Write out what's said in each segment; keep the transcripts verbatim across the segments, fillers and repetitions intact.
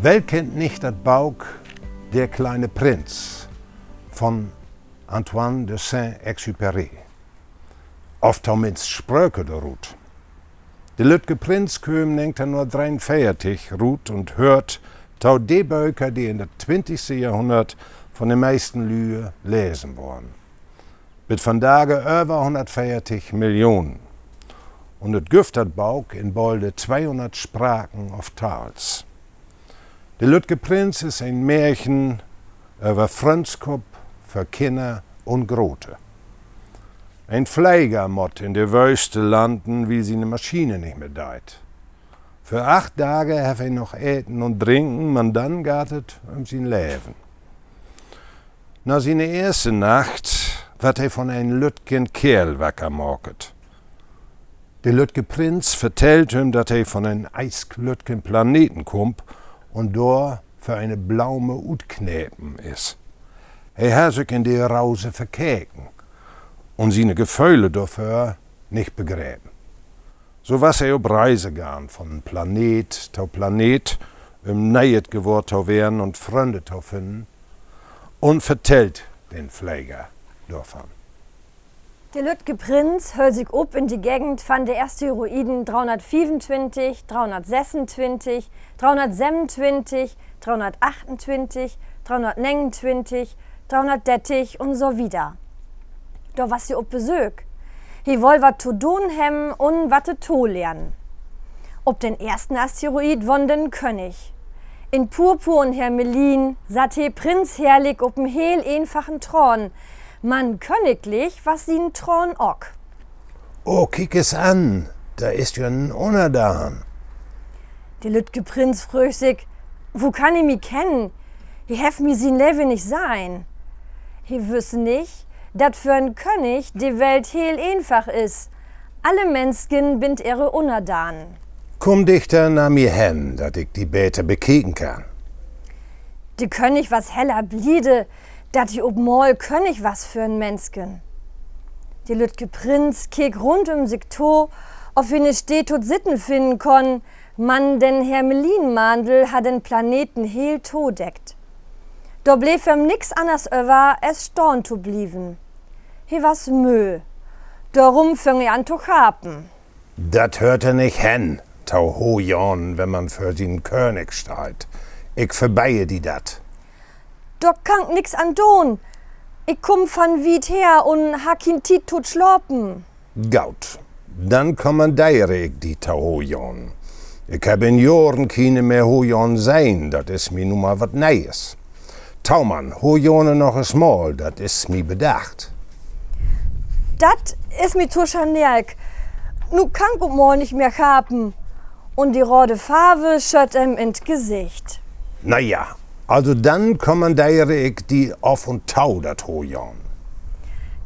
Well kennt nich dat Bauk Der kleine Prinz von Antoine de Saint-Exupéry? Of tominnst spröke dorut. De lüttke Prinz kööm negenteihnhunnertdreeunveertig rut un höört to de Böker, de in dat twintigste Johrhunnert von de meisten Lüe lesen worrn. Bit vandage över hunnertveertig Millionen. Un dat gifft dat Bauk in bolde tweehunnert Spraken of Tals. De lüttke Prinz is en Märchen över Fründskupp för Kinner un Grote. En Fleger mutt in de Wöste landen, wiel siene Maschine nich mehr deit. För acht Dage hett he noch Eten un Drinken, man denn geiht et üm sien Leven. Na siene eerste Nacht warrt he von en lüttken Keerl wacker maakt. De lüttke Prinz vertellt hüm, dat he von en eeslüttken Planeten kummt un dor för ene Blaume utknepen is. He harr sük in de Rose verkeken un siene Geföhle dorför nich begrepen. So was he op Reise gahn, von Planet to Planet, üm Nee'et gewahr to weern un Fründe to finnen, un vertellt den Fleger dorvon. De lüttke Prinz höll sik op in de Gegend van de Asteroiden dreehunnertfiefuntwintig, dreehunnertsessuntwintig, dreehunnertsevenuntwintig, dreehunnertachtuntwintig, dreehunnertnegenuntwintig, dreehunnertdertig un so wieder. Dor was he op Besöök. He woll wat to doon hebben un wat to lehren. Op den eersten Asteroid wahn den König. In Purpur un Hermelin satt he prinzherrlik op en heel eenfachen Troon. Man königlich was sien Troon ok. Oh, kiek es an, dor is jo en Unnerdaan. De lüttke Prinz fröög sik: Wo kann he mi kennen? He hett mi sien Leven nich sehn. He wüss nich, dat för en König de Welt heel eenfach is. Alle Mensken bünt ehre Unnerdanen. Kumm dichter na mi hen, dat ik di beter bekieken kann. De König was heller bliede, dat he op mal König was för en Mensken. De lüttke Prinz keek rund üm sik to, of he 'ne Steed to't Sitten finnen kunn, man den Hermelinmandel harr den Planeten heel todeckt. Dor bleev em nix anners över, as stahn to blieven. He was möö. Dorüm füng he an to gapen. Dat höört dor nich hen, to hohjahn, wenn man vör sien König steiht. Ik verbeed di dat. Dor kann ik nix an doon. Ik kumm van wiet her un harr kien Tiet to't Slapen. Goot, denn kommandeer ik di to hohjahn. Ik hebb in Johren kiene mehr hohjahn sehn, dat is mi nu mal wat Nee'es. To man, hohjahn noch es mal, dat is mi bedacht. Dat is mi to schaneelk. Nu kann ik op mal nich mehr gapen. Un de rode Farve schött em in't Gesicht. Na ja, also denn kommandeer ik di af un to dat Hohjahn.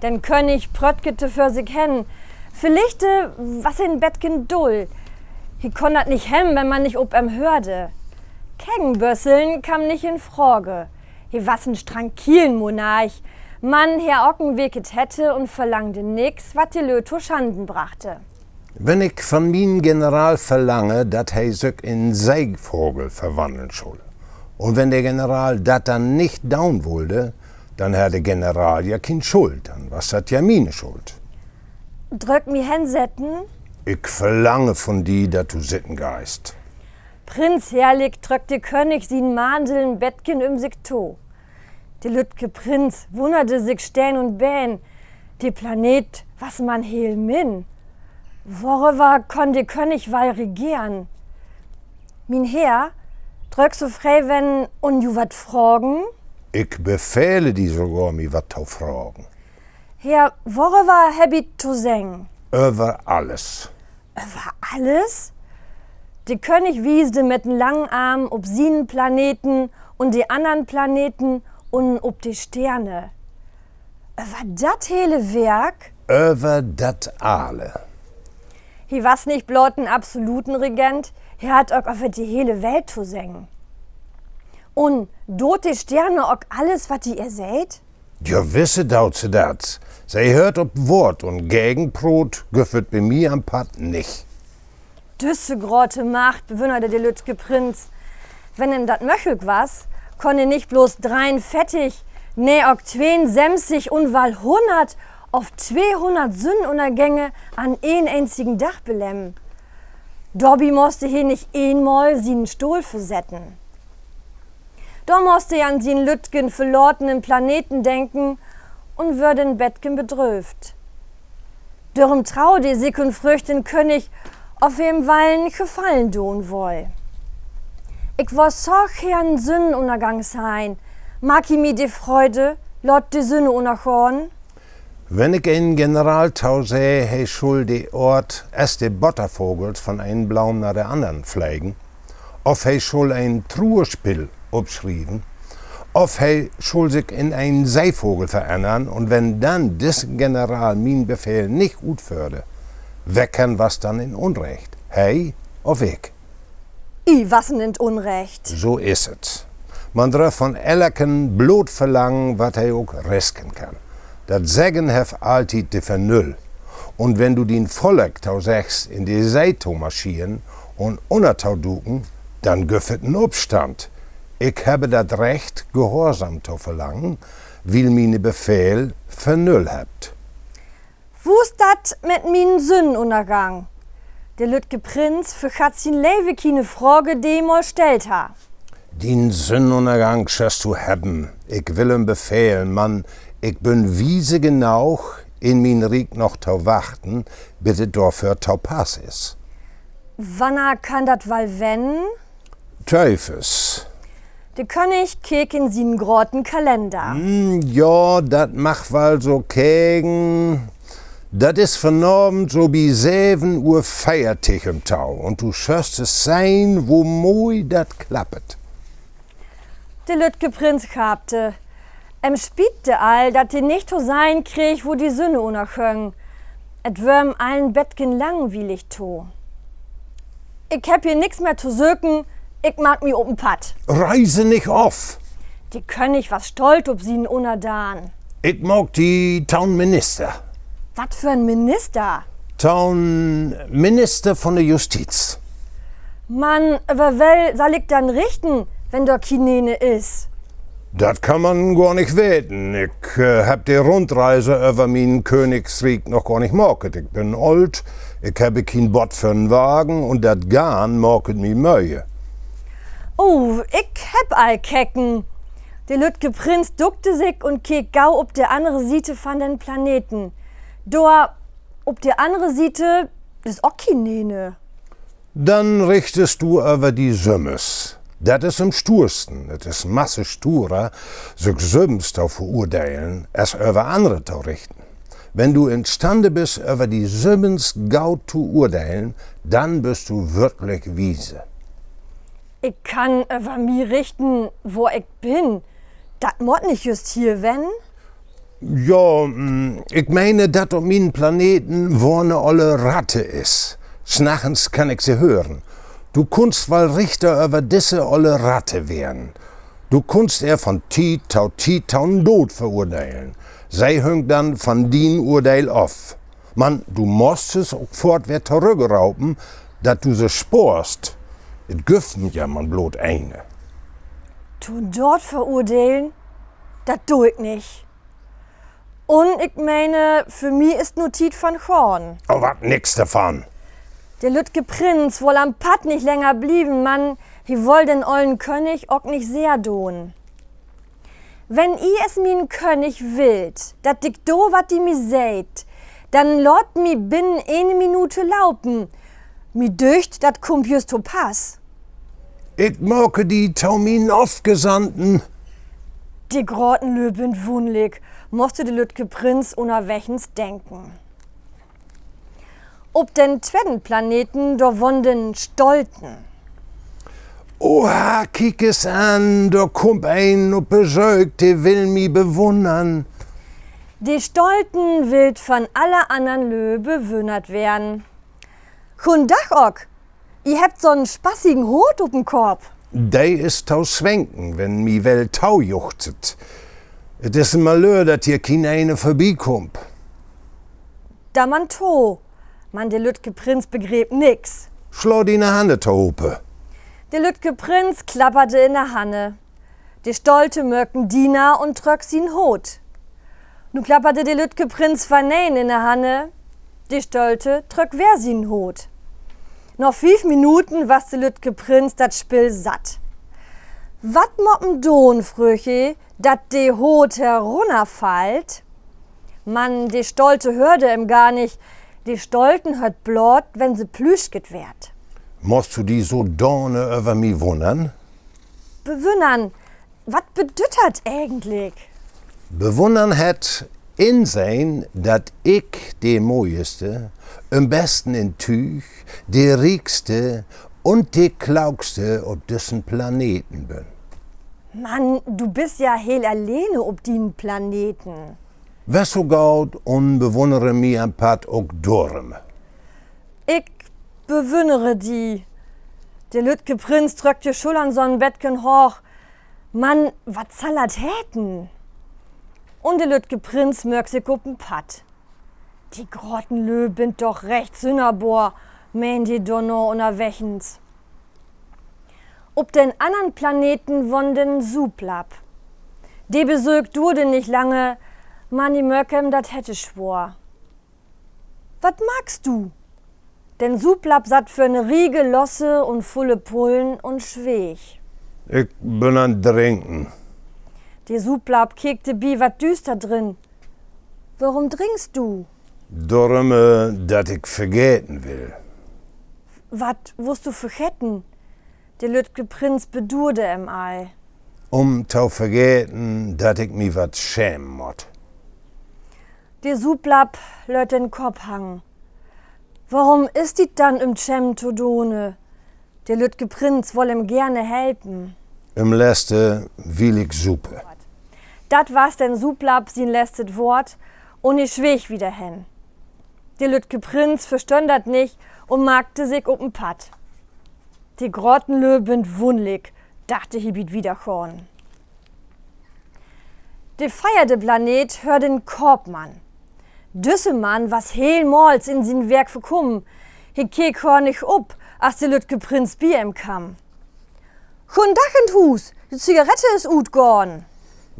Den König pröttgete vör sik hen. Villicht, äh, was he en betken dull. He kunn dat nich hebben, wenn man nich op em höörde. Gegenbösseln kamm nich in Frage. He was en trankilen Monarch, man he harr ok en weke Tette un verlangde nix, wat de Lüe to Schanden brachte. Wenn ik van mien General verlange, dat he sük in Seevagel verwanneln schull, un wenn de General dat denn nich doon wull, denn harr de General ja kien Schuld, denn was dat ja miene Schuld. Dröög mi hensetten? Ik verlange von di, dat du sitten geihst. Prinzherrlik tröck de König sien Mandel en betken üm sik to. De lüttke Prinz wunnerde sik Steen un Been. De Planet was man heel minn. Woröver kunn de König wall regeren? Mien Heer, dröög ik so free ween un ju wat fragen? Ik befehle di sogor, mi wat to fragen. Heer, woröver hebb ik to seggen? Över alles. Över alles? De König wiesde mit en langen Arm op sienen Planeten un de annern Planeten un op de Steerne. Över dat hele Wark? Över dat alle. He was nich bloot en absoluten Regent, he harr ok över de hele Welt to seggen. Un doot de Steerne ok alles, wat he ehr seggt? Jawisse doot se dat. Se höört op Woort un Gegenproot gifft et bi mi an'n Padd nich. Düsse grote Macht, bewünnerde de lüttke Prinz. Wenn em dat mööglik was, kunn he nich blots dreiunveertig, nee, ok tweeunsöventig un wall hunnert of tweehunnert Sünnenünnergänge an een eenzigen Dag beleven. Dorbi musst he nich eenmal sien Stohl versetten. Dor musst he an sien lüttjen verlatenen Planeten denken un wöör en betken bedröövt. Dorüm trood he sik un fröög den König, of he em wall en Gefallen doon wull. Ik wull so geern Sünnenünnergang sehn. Maak ji mi de Freude, laat de Sünne ünnergahn. Wenn ik en General to sä, he schull de Oort es de Bottervagels von een Bloom na de annern flegen, of he schull en Truerspill opschrieven, of he schull sik in en Seevagel verännern, un wenn denn dissen General mien Befehl nich utföhrde, wecken was dann in Unrecht, he of ik? I wassen in't Unrecht. So is et. Man dröff von elken bloot verlangen, wat he ok risken kann. Dat Seggen hett alltiet de Vernüll. Un wenn du dien Volk to seggst, in de See to marscheren un ünnertoduken, denn gifft et en Opstand. Ik hebbe dat Recht, Gehorsam to verlangen, wiel miene Befehl Vernüll hebbt. Wo is dat mit mien Sünnenünnergang? De lüttke Prinz vergatt sien Leven kiene Frage, de he mal stellt harr. Dien Sünnenünnergang schöst du hebben. Ik will em befehlen, man ik bün wiese genoog, in mien Riek noch to wachten, bit et dorför to pass is. Wannehr kann dat wall wennen? Tövers. De König keek in sien groten Kalender. Hm, ja, dat mag wall so kegen. Dat is vanavend so bi seven Uhr veertig üm to. Un du schöst es sehn, wo moi dat klappet. De lüttke Prinz gaapte. Em spiet dat all, dat he nich to sehn kreeg, wo de Sünne ünnergüng. Et wöör em all en betken langwielig to. Ik hebb hier nix mehr to söken, ik maak mi op en Padd. Reise nich of! De König was stolt op sien Ünnerdaan. Ik maak di to'n Minister. Wat för en Minister? To'n Minister von de Justiz. Man över well sall ik denn richten, wenn dor kienene is? Dat kann man gor nich weten. Ik, äh, hebb de Rundreise över mien Königsriek noch gor nich maakt. Ik bün oolt, ik hebbe kien Bott för 'n Wagen un dat Gahn maket mi möe. Oh, ik hebb all keken. De lüttke Prinz duckte sik un keek gau op de annere Siete van den Planeten. Dor op de annere Siete is ok kienene. Denn richtest du över di sülvens. Dat is üm stuursten. Et is masse sturer, sük sülvens to verurdelen, as över annere to richten. Wenn du instande büst, över di sülvens gaut to urdelen, denn büst du würklich wiese. Ik kann över mi richten, wor ik bün. Dat mutt nich jüst hier wennen? Ja, mm, ik meen, dat op mienen Planeten wahn olle Ratte is. Snachtens kann ik se hören. Du kunnst wall Richter över disse olle Ratte weern. Du kunnst ehr von Tiet to Tiet to'n Doot verurdelen. Se hüngt denn von dien Urdeel of. Man du musst se ok foort weer torüggropen, dat du se spoorst. Et gifft ja man blot ene. To'n Doot verurdelen? Dat do ik nich. Un ik meen, för mi is nu Tiet von gahn. Oh, wat nix dorvan. De lüttke Prinz wull an'n Padd nich länger blieven, man he wull den ollen König ok nich sehr doon. Wenn ji es mien König willt, dat ik do, wat ji mi seet, denn laat mi binnen ene Minute lopen. Mi dücht, dat kummt jüst to pass. Ik make di to mien Ofgesandten. De groten Löö bünt wunnelk, musste de lüttke Prinz ünnerwegens denken. Op den tweden Planeten, dor wahnen Stolten. Oha, kiek es an, dor kummt een op Besöök, de will mi bewunnern. De Stolten willt von alle annern Löö bewunnert weern. Goden Dag ok. Ji hebbt so'n spaßigen Hoot op den Kopp. De is to swenken, wenn mi well tojuchtet. Et is en Malöör, dat hier kien ene vörbikummt. Dann man to. Man de lüttke Prinz begreep nix. Sla diene Hanne tohope. De lüttke Prinz klapperde in de Hanne. De Stolte möök en Diener un tröck sien Hoot. Nu klapperde de lüttke Prinz vaneen in de Hanne. De Stolte tröck weer sien Hoot. Na fief Minuten was de lüttke Prinz dat Spill satt. Wat mutt een doon, fröög he, dat de Hoot herunnerfallt? Man de Stolte höörde em gar nich. De Stolten höört bloot, wenn se plüschket weert. Musst du di so dane över mi wunnern? Bewunnern, wat bedüüdt dat egentlich? Bewunnern hett: Insehn, dat ik de Moiste, an'n besten in Tüüg, de Riekste un de Klookste op düssen Planeten bün. Man du büst ja heel alleen op dien Planeten. Wees so goot un bewunnere mi an'n Padd ok dorüm. Ik bewunnere di. De lüttke Prinz tröck de Schullern so'n betken hooch. Man wat sall dat heten? Un de lüttke Prinz möök sik op en Padd. De groten Lüü bünt doch recht sünnerbor, meen he dorna ünnerwegens. Op den annern Planeten wahnt en Suplapp. De Besöök duurde nich lange, man he möök em dat Herte swoor. Wat maakst du? Den Suplapp satt vör 'ne Riege losse un vulle Pullen un sweeg. Ik bün an't Drinken. De Suplapp keek dorbi wat düüster drin. Worüm drinkst du? Dorümme, dat ik vergeten will. Wat wullt du vergeten? De lüttke Prinz beduurde em all. Üm to vergeten, dat ik mi wat schämen mutt. De Suplapp lööt den Kopp hangen. Worüm is di dat denn üm schämen to doon? De lüttke Prinz wull em geerne helpen. Üm leste, wiel ik supe. Dat was den Suplapp sien lestet Woort, un he sweeg wieder hen. De lüttke Prinz verstünn dat nich un maakte sik op en Padd. De groten Lüü bünt wunnlik, dachte he bi't Wiedergahn. De veerde Planet höör den Koopmann. Düsse Mann was heel mals in sien Wark verkamen. He keek gor nich op, as de lüttke Prinz bi em kamm. Goden Dag in't Huus, de Zigarette is utgahn.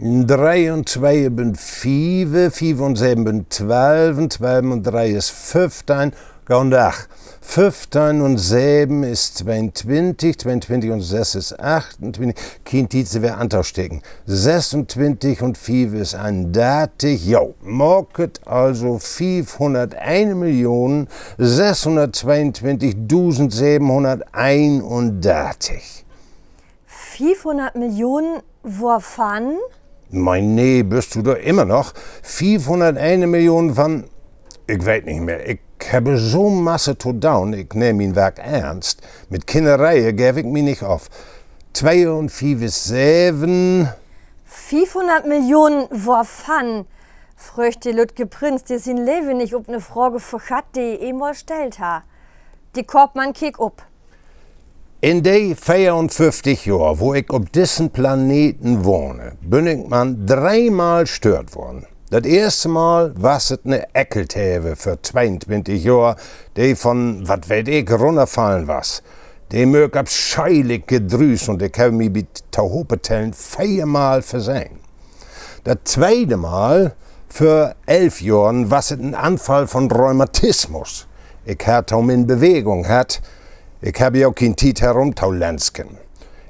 Dree un twee bünt fieve, fieve un seven bünt twalve, twalve un dree is föffteihn. Goden Dag. Föffteihn un seven is tweeuntwintig, tweeuntwintig un sess is achtentwintig. Kien Tiet, se weer antosteken. Sessuntwintig un fieve is eenundartig. Jo, maakt also fiefhunnertein Millionen sesshunnerttweeuntwintigdusend sevenhunnerteinundartig. Fiefhunnert Millionen wovan? Mien, nee, büst du dor immer noch? Fiefhunnertein Millionen van, ik weet nich mehr. Ik hebb so Masse to doon, ik nehm mien Wark eernst. Mit Kinneree geev ik mi nich of. Twee un fief is seven. Fiefhunnert Millionen wovan? Fröög de lüttke Prinz, de sien Leven nich op 'ne Fraag vergatt, de he eenmal stellt harr. De Koopmann keek op. In de veerunföfftig Johr, wo ik op dissen Planeten wahne, bün ik man dreemal stöört worrn. Dat eerste Mal was et 'ne Eckelteev vör tweeuntwintig Johr, de von, wat weet ik, runnerfallen was. De möök afscheilik Gedrüüs un ik heff mi bi't Tohopetellen veermal versehn. Dat tweede Mal, vör elf Johren, was et en Anfall von Rheumatismus. Ik harr to mien Bewegung hatt. Ik hebb jo ok kien Tiet herumtolensken.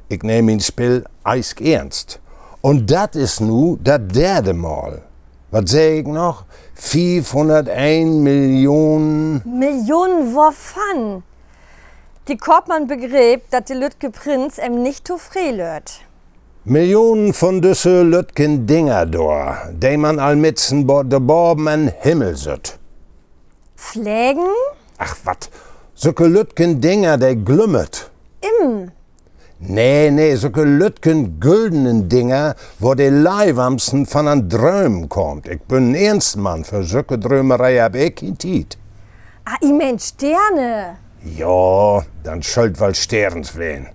Ik nehm mien Spill eiskeernst. Un dat is nu dat derde Mal. Wat sä ik noch? Fiefhunnertein Millionen. Millionen wovan? De Koopmann begreep, dat de lüttke Prinz em nich tofree lööt. Millionen von düsse lüttken Dinger dor, de man al mit sien Bo-, de baven an'n Himmel süht. Flegen? Ach wat, sücke lüttken Dinger, de glümmet. Im. Nee, nee, sücke lüttken güldenen Dinger, wo de Leiwamsen von an drömen kaamt. Ik bün en eernst Mann, för sücke Drömeree hebb ik kien Tiet. Ah, ik meen Sterne. Jo, denn schüllt woll Sterns ween.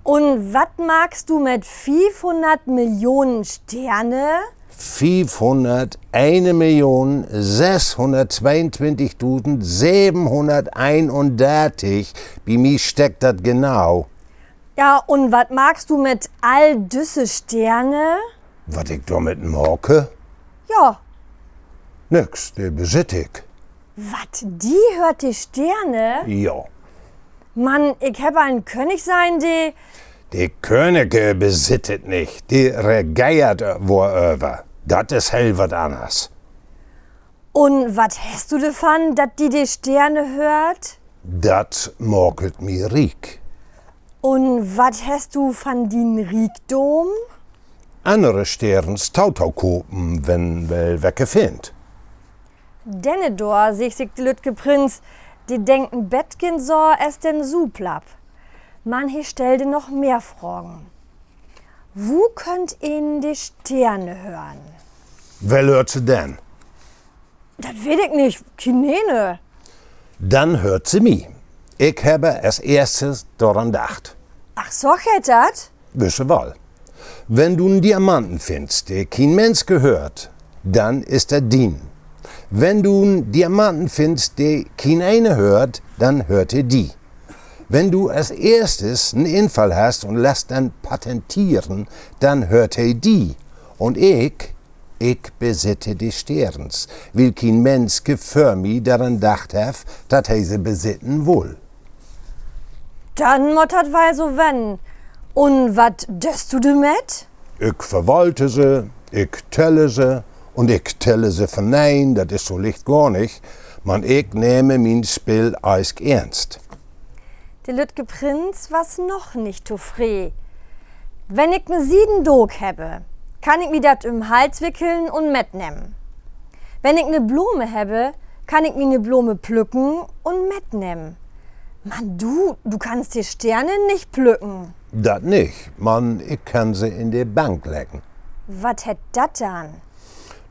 Un wat maakst du mit fiefhunnert Millionen Sterne? Fiefhunnertein Millionen sesshunnerttweeuntwintigdusend sevenhunnerteinundartig. Bi mi stimmt dat genau. Ja, un wat maakst du mit all düsse Steerne? Wat ik dormit maak? Ja. Nix, de besitt ik. Wat, di höört de Steerne? Ja. Man, ik hebb en König sehn, de De König besitt dat nich, de regeert woröver. Dat is heel wat anners. Un wat hest du dorvan, dat di de Steerne höört? Dat maakt mi riek. Un wat hest du van dien Riekdom? Annere Steerns to to kopen, wenn well wecke finnt. Denn dor seggt sik de lüttke Prinz, de denkt en betken so as den Suplapp. Man he stellde noch mehr Fragen. Wo köönt een de Steerne hören? Well höört se denn? Dat weet ik nich, kienene. Denn höört se mi. Ik hebbe as eerstes doran dacht. Ach, so geiht dat? Wisse woll. Wenn du en Diamanten finnst, de kien Minske höört, denn is dat dien. Wenn du en Diamanten finnst, de kienene höört, denn höört he di. Wenn du as eerstes en Infall hest un lettst den patentieren, denn höört he di. Un ik, ik besitte de Steerns, wiel kien Minske vör mi doran dacht hett, dat he se besitten wull. Denn mutt dat woll so wennen. Un wat deist du dormit? Ik verwalte se, ik telle se, un ik telle se vernein, dat is so licht gor nich, man ik nehme mien Spill eesk eernst. De lüttke Prinz was noch nich tofree. Wenn ik en sieden Dook hebbe, kann ik mi dat üm'n Hals wickeln un metnehmen. Wenn ik ne Blome hebbe, kann ik mi ne Blome plücken un metnehmen. Man du, du kannst de Steerne nich plücken. Dat nich, man ik kann se in de Bank leggen. Wat hett dat denn?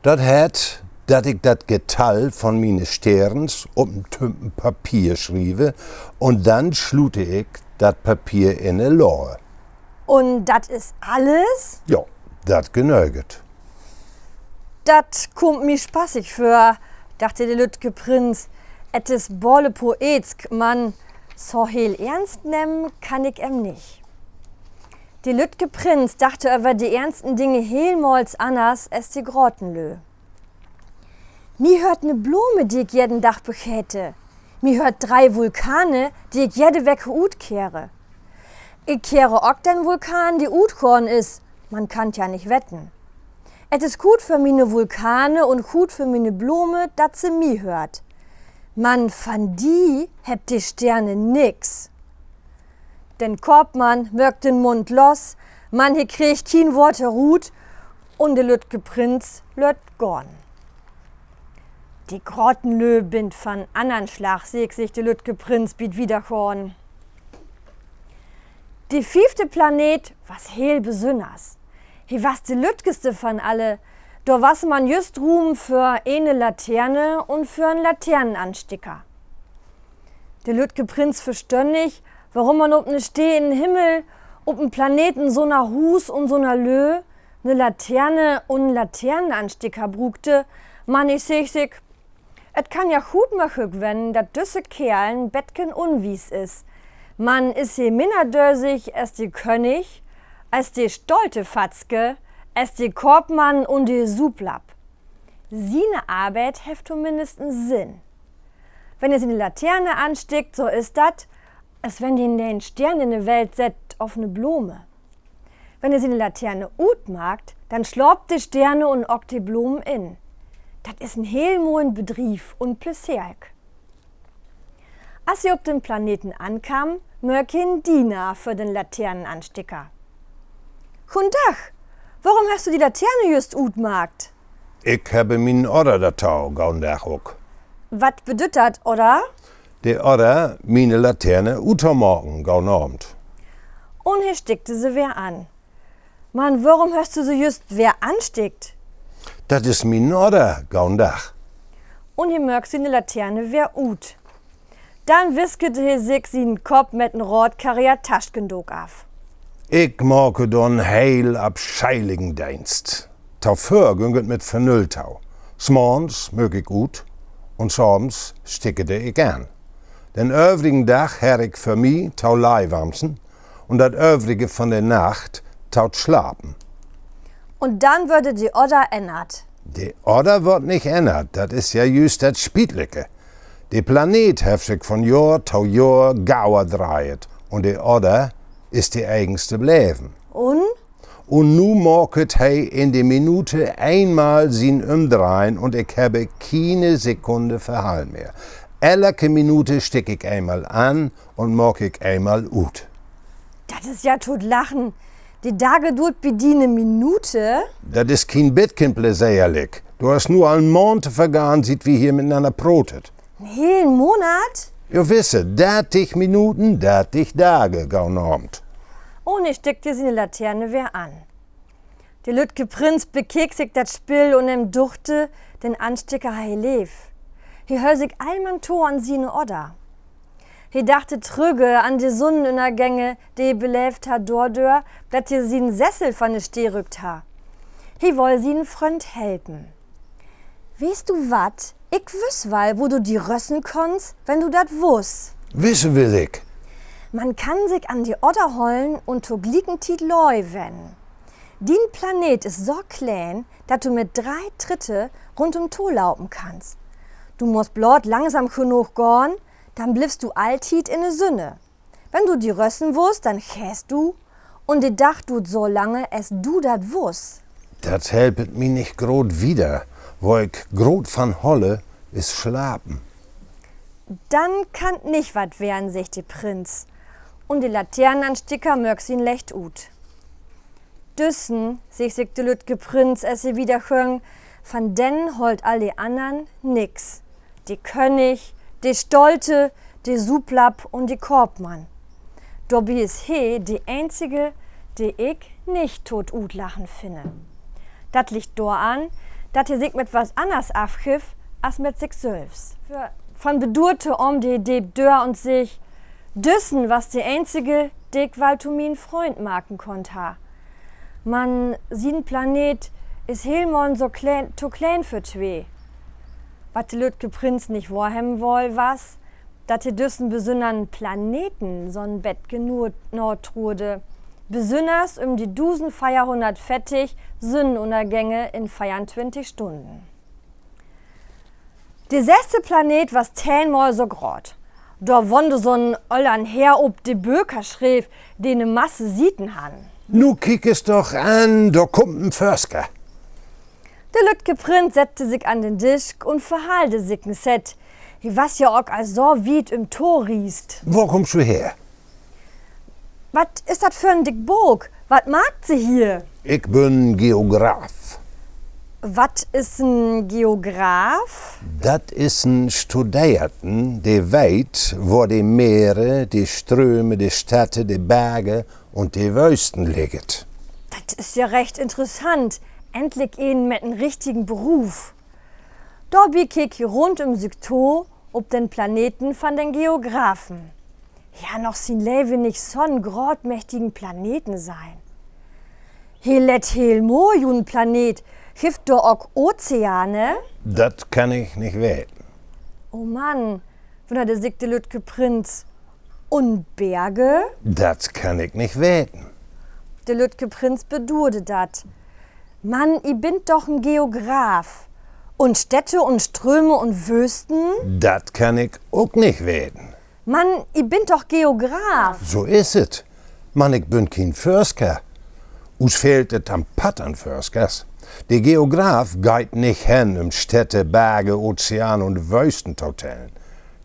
Dat hett, dat ik dat Getall von miene Steerns op en Tümpen Papier schrieve un denn slute ik dat Papier in de Laoe. Un dat is alles? Jo, dat genöget. Dat kummt mi spaßig vör, dacht de lüttke Prinz. Et is bolle poetsk, man so heel eernst nehmen kann ik em nich. De lüttke Prinz dachte över de eernsten Dinge heelmals anners as de groten Lüü. Mi höört ne Blome, de ik jeden Dag begete. Mi höört dree Vulkane, de ik jede Week utkehre. Ik kehre ok den Vulkan, de utgahn is. Man kann 't ja nich weten. Et is goot för miene Vulkane un goot för miene Blome, dat se mi höört. Man van di hebbt de Steerne nix. Den Koopmann möök den Mund los, man he kreeg kien Woort rut, un de lüttke Prinz lött gahn. De groten Lüü bünt van annern Slag, seggt sik de lüttke Prinz bi't Wiedergahn. De fiefte Planet was heel besünners. He was de lüttjeste van alle. Dor was man jüst Ruum för ene Laterne un för en Laternenansticker. De lüttke Prinz verstönn nich, worüm man op ne Stee in'n Himmel, op en Planeten so'n Huus un so'n Lüü, ne Laterne un en Laternenansticker bruukte. Man he seggt sik: Et kann ja goot mööglich ween, dat düsse Keerl en betken unwies is. Man is he minner dösig as de König, as de stolte Fatzke, as de Koopmann un de Suplapp? Siene Arbeit hett tominnst en Sinn. Wenn he siene Laterne anstickt, so is dat, as wenn he en Steern in de Welt sett of ne Blome. Wenn he siene Laterne utmaakt, denn slaapt de Steerne un ok de Blomen in. Dat is en heel moien Bedriev un Pleseerk. As he op den Planeten ankamm, möök he en Diener för den Laternenansticker. Goden Dag. Worüm hest du de Laterne jüst utmaakt? Ik hebbe mienen Order dorto, goden Dag ok. Wat bedüüdt dat, Order? De Order, miene Laterne uttomaken, goden Avend. Un he stickte se weer an. Man worüm hest du se jüst weer anstickt? Dat is mienen Order, goden Dag. Un he möök siene Laterne weer ut. Denn wiskede he sik sien Kopp mit en root karreert Taschendook af. Ik make dor en heel afscheiligen Deenst. Tovör güng et mit Vernüll to. Smorgens möök ik ut un savends stickede ik an. Den övrigen Dag harr ik för mi to Leiwamsen un dat Övrige von de Nacht to't Slapen. Un denn wöör de Odder ännert. De Odder word nich ännert, dat is ja jüst dat Spietlike. De Planeet hett sik von Johr to Johr gauer dreiht un de Odder is de egenste bleven. Un? Un nu maket he in de Minute eenmal sien Ümdreihn un ik hebbe kiene Sekunne Verhall mehr. Elke Minute stick ik eenmal an un maak ik eenmal ut. Dat is ja to't Lachen. De Dage duurt bi di 'ne Minute. Dat is kien bietken pleseerlik. Dor is nu al 'n Maand vergahn, siet wi hier mitenanner protet. En helen Monat? Jo, wisse, dartig Minuten, dartig Dage, gau nahmt. Un he stickte siene Laterne weer an. De lüttke Prinz bekeek sik dat Spill un em duchte, den Ansticker harr he leev. He höll sik al man to an siene Odder. He dachte trügge an de Sünnenünnergänge, de he beleevt harr, dordör, dat he sien Sessel van de Stee rückt harr. He woll sienen Fründ helpen. Weetst du wat? Ik wüss wall, wo du di rössen kannst, wenn du dat wullt. Wisse will ik. Man kann sik an de Odder hollen un to glieken Tiet lei wennen. Dien Planet is so kleen, dat du mit dree Tritte rundüm to lopen kannst. Du musst bloot langsam genoog gahn, denn bliffst du alltiet in de Sünne. Wenn du di rössen wullt, denn geihst du, un de Dag duurt so lange, as du dat wullt. Dat helpet mi nich groot wieder. Wo ik groot van holle, is slapen. Denn kann 't nich wat weern, seggt de Prinz, un de Laternenansticker möök sien Lecht ut. Düssen, seggt sik de lüttke Prinz, as he wieder güng, van den hollt all de annern nix. De König, de Stolte, de Suplapp un de Koopmann. Dorbi is he de eenzige, de ik nich to't Utlachen finne. Dat liggt doran, dat he sik mit wat anners afgifft as mit sik sülvst. Van Bedürte oomde he de Döör un seggt: Düssen was de eenzige, de ik wall to mien Fründ maken kunn harr. Man sien Planet is heelmal so kleen, to kleen för twee. Wat de lüttke Prinz nich wohrhebben woll, was, dat he düssen besünnern Planeten so'n betken naher trude, besünners üm de dusendveerhunnertveertig Sünnenünnergänge in veeruntwintig Stunnen. De sesste Planet was tehnmal so groot. Dor wahn so'n ollen Heer op, de Böker schreev, de 'ne Masse Sieten harrn. Nu kiek es doch an, dor kummt en Försker. De lüttke Prinz sett sik an den Disch un verhaalde sik en Sett. He was ja ok al so wiet ümto reist. Wo kummst du her? Wat is dat för en dick Book? Wat maakt Se hier? Ik bün Geograf. Wat is en Geograf? Dat is en Studeerten, de weet, wo de Meere, de Ströme, de Städte, de Berge un de Wösten ligget. Dat is ja recht interessant. Endlich een mit en richtigen Beruf. Dorbi keek he rund üm sik to op den Planeten van den Geografen. He harr noch sien Leven nich so'n grootmächtigen Planeten sehn. He lett heel moi ut, en Planet. Gifft dor ok Ozeane? Dat kann ik nich weten. O Mann, wunnerde sik de lüttke Prinz. Un Berge? Dat kann ik nich weten. De lüttke Prinz beduurde dat. Man I bün doch en Geograf. Un Städte un Ströme un Wösten? Dat kann ik ok nich weten. Man I bün doch Geograf. So is et. Man ik bün kien Försker. Us fehlt et an Patt an Förskers. De Geograf geiht nich hen, üm Städte, Berge, Ozeane un Wösten to tellen.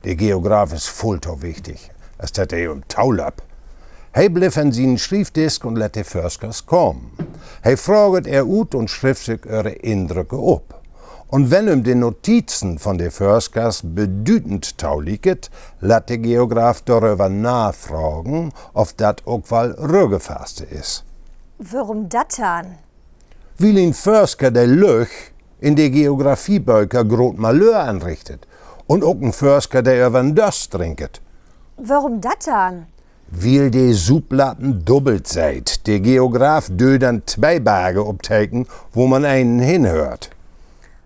De Geograf is vull to wichtig, as dat he ümtolöppt. He blifft an sienen Schrievdisk un lett de Förskers kamen. He fraagt ehr ut un schrifft sik ehre Indrücke op. Un wenn üm de Notizen von de Förskers bedüdend tolieket, lett de Geograf doröver nafragen, of dat ok wall rüggefaste is. Worüm dat denn? Wiel en Försker, de löggt, in de Geografieböker groot Malör anrichtet. Un ok en Försker, de över 'n Döst drinket. Worüm dat denn? Wiel de Suplappen dubbelt seht. De Geograf deit denn twee Berge opteken, wo man enen henhöört.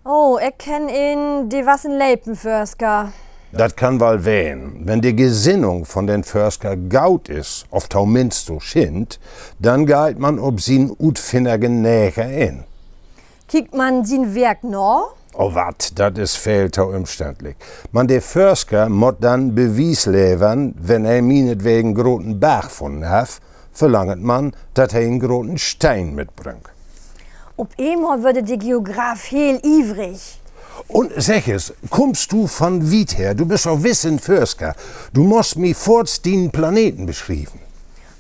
Oh, ik kenn een, de was en lepen Försker. Dat kann wall ween. Wenn de Gesinnung von den Försker goot is, of tominnst so schient, denn geiht man op sien utfinnergen Neger in. Kiekt man sien Wark na? Oh wat, dat is veel to ümständlik. Man de Försker mutt denn Bewies levern. Wenn he mienetwegen groten Barg funnen hett, verlangt man, dat he en groten Steen mitbringt. Op eenmal wöör de Geograf heel ievrig. Un segg es, kummst du von wiet her? Du büst doch wiss en Försker. Du musst mi foorts dienen Planeten beschrieven.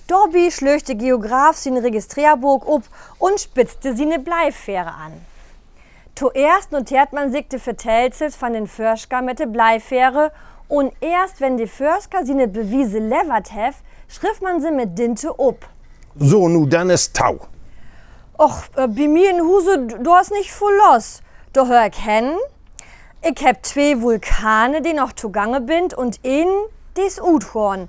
Dorbi slöög de Geograf sien Registreerbook op un spitzde siene Bleifähre an. Toeerst noteert man sik de Vertellsels von den Försker mit de Bleifähre, un eerst wenn de Försker siene Bewiese levert hefft, schrifft man se mit Dinte op. So, nu denn is tau. Och, äh, bi mi in Huse, d-, dor is nich vull los. Dor höör ik hen. Ik hebb twee Vulkane, de noch togangen bünt, un een, de is utgahn.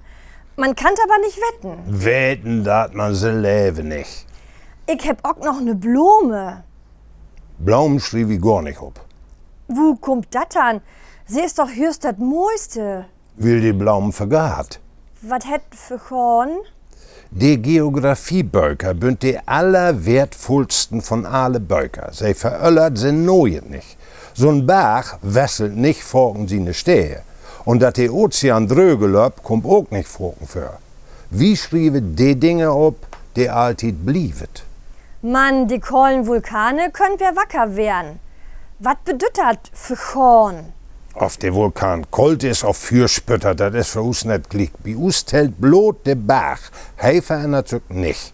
Man kann 't aver nich weten. Weten deit man se lever nich. Ik hebb ok noch 'ne Blome. Blomen schriev ik gor nich op. Wo kummt dat denn? Se is doch jüst dat Moiste. Wiel de Blomen vergaht. Wat hett vergahn? De Geografieböker bünt de allerweertvullsten von alle Böker. Se veröllert, se nee'et nich. So'n Barg wesselt nich faken siene Steed. Un dat de Ozean dröge löppt, kummt ok nich faken vör. Wi schrievet de Dinger op, de alltiet blievet. Man de kahlen Vulkane köönt weer wacker weern. Wat bedüüdt dat, vergahn? Of de Vulkan koolt is of Füer spüttert, dat is för us neet gliek. Bi us tellt bloot de Barg. He verännert sük nich.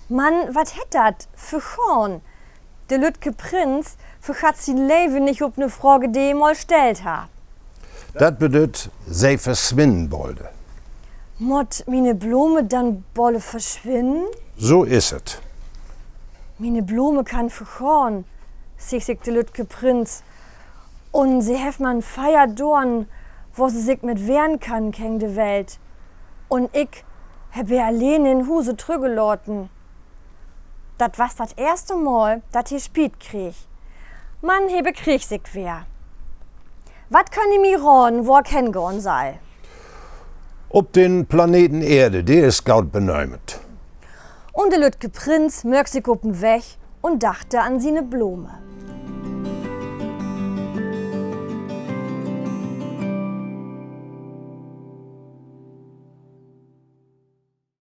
Man wat hett dat, vergahn? De lüttke Prinz vergatt sien Leven nich op 'ne Fraag, de he mal stellt harr. Dat bedüüdt, se verswinnen bolde. Mutt miene Blome denn bolde verswinnen? So is et. Miene Blome kann vergahn, seggt sik de lüttke Prinz. Un se hett man veer Doorn, wo se sik mit wehren kann gegen de Welt. Un ik hebb ehr alleen in Huse trüggelaten. Dat was dat eerste Mal, dat he Spiet kreeg. Man he bekreeg sik weer. Wat köönt ji mi raden, wo ik hengahn sall? Op den Planeten Eerde, de is goot benöömt. Un de lüttke Prinz möök sik op den Weg un dachte an siene Blome.